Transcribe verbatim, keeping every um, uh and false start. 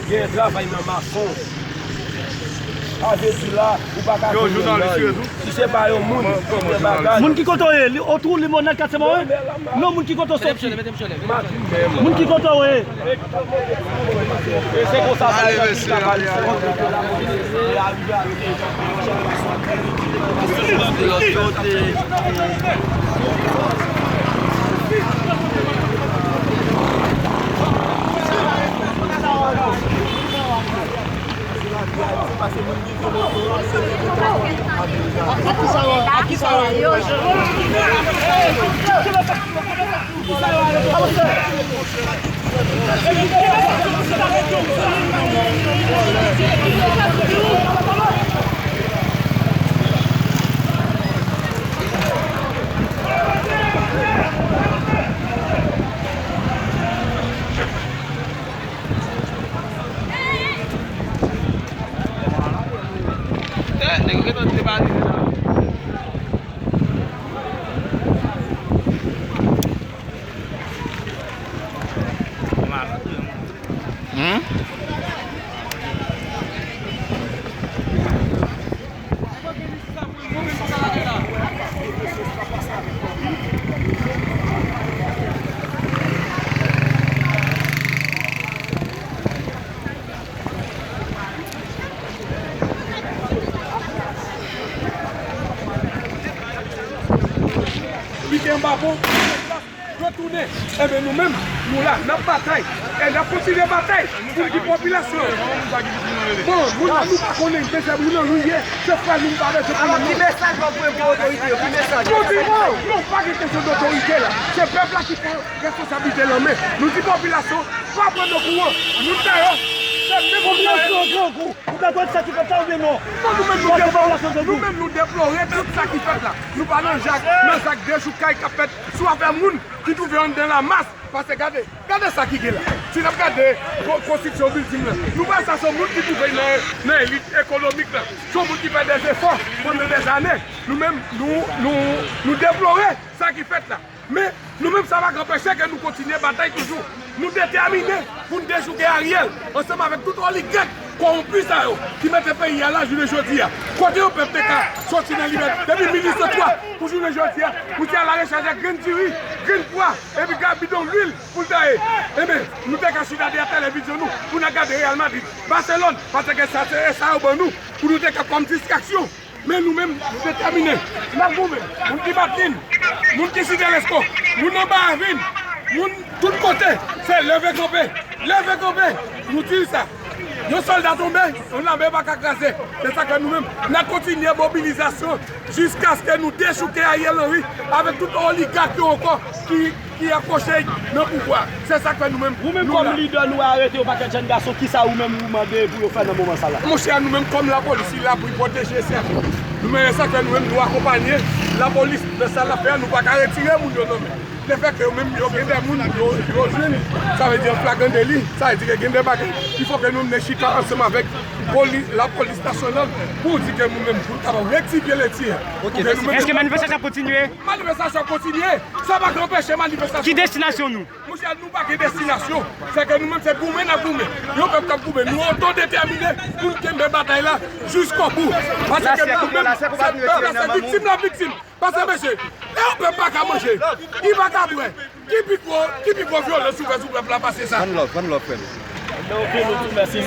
Gen travay nan mason. Sa vle di la, ou pa ka jwenn yon nèg. Si se pa yon moun ki gen bagay. Moun ki kote w ye, li, Otwou, Limonad, Katye Mawon? Non, moun ki kote w soti. Moun ki kote w ye. E se konsa bagay la ki ka pale. Hmm? Pike anba pon, retounen. Enben, nou menm, nou la, n ap batay. E n ap kontinye batay pou n di popilasyon. Bon, moun an nou pa konnen, men se moun an nou ye. Se frè nou, pa bezwen konnen non. Alò, ki mesaj w ap voye pou otorite yo? Ki mesaj? Nou di non, non, pa gen kesyon dotorite la. Se pèp la ki pran responsablite l an men. Nou di popilasyon, pa pran nan kouran. Moun sa yo, se menm moun sa yo. Popilasyon an pran kou. Ou dakò ak sa ki fèt la oubyen non? Non, nou menm nou deplore, nou menm nou deplore tout sa ki fèt la. Nou pa nan zak, nan zak dechoukay k ap fèt sou afè moun ki twouve yo anndan lamas. Paske gade, gade sa ki gen la. Si n ap gade ko-, konstriksyon bilding nan, nou pa wè sa se yon moun ki twouve nan, nan elit ekonomik la. Se yon moun ki fè dèzefò pandan dèzane. Nou menm, nou, nou, nou deplore sa ki fèt la. Men, nou menm, sa pa ka anpeche ke nou kontinye batay toujou. Nou detèmine pou n dechouke Ariel, ansanm avèk tout oligak kòwonpi sa yo ki mete peyi a la jounen jodi a. Kote yon pèp te ka soti nan libète, depi minis yo twa pou jounen jodi a, pou te al arechaj ak grenn diri, grenn pwa, epi ka bidon lwil pou l taye. Enben, nou te ka chita dèyè televizyon nou pou n ap gade Real Madrid, Baselòn, paske sa se sa yo ban nou pou nou te ka kòm distraksyon. Men nou menm, nou detèmine. N ap goumen. Moun ki Matin, moun ki Site Lesko, moun anba Avin, moun tout kote, se leve kanpe. Leve kanpe. Nou di sa. Yon sòlda tonbe, yon lame pa ka kraze. Se sa k fè nou menm, n ap kontinye mobilizasyon jiskaske nou dechouke Ariel Henry avèk tout oligak yo ankò ki ki akwoche nan pouvwa. Se sa k fè nou menm. Ou menm kòm lidè, nou arete yon pakèt jèn gason, kisa ou menm ou mande pou yo fè nan moman sa la? Monchè, nou menm kòm lapolis, li la pou l pwoteje e sèvi. Nou menm, se sa k fè nou menm, nou akonpanye lapolis nan sa l ap fè a, nou pa ka retire moun yo nan men. Lefètke yo menm, yo gen de moun, yo, yo jwenn, sa vle di an flagran deli, sa vle di ke gen de bagay ki fò ke nou mennen chita ansanm avèk poli-, lapolis nasyonal pou di ke nou menm, pou n kapab rektifye leti a. Ok, mèsi. Èske manifestasyon ap kontinye? Manifestasyon ap kontinye. Sa pa ka anpeche manifestasyon. Ki destinasyon nou? Monchè, nou pa gen destinasyon. Se ke nou menm, se goumen n ap goumen. Yon pèp k ap goumen. Nou otodetèmine pou n kenbe batay la jiskobou. Paske nou menm, se pèp la, se viktim la viktim. Paske, mesye, lè yon pèp pa ka manje, li pa ka bwè, ki pi gwo, ki pi gwo vyolans ou fè sou pèp la pase sa? One love, one love, frè m. Mèsi.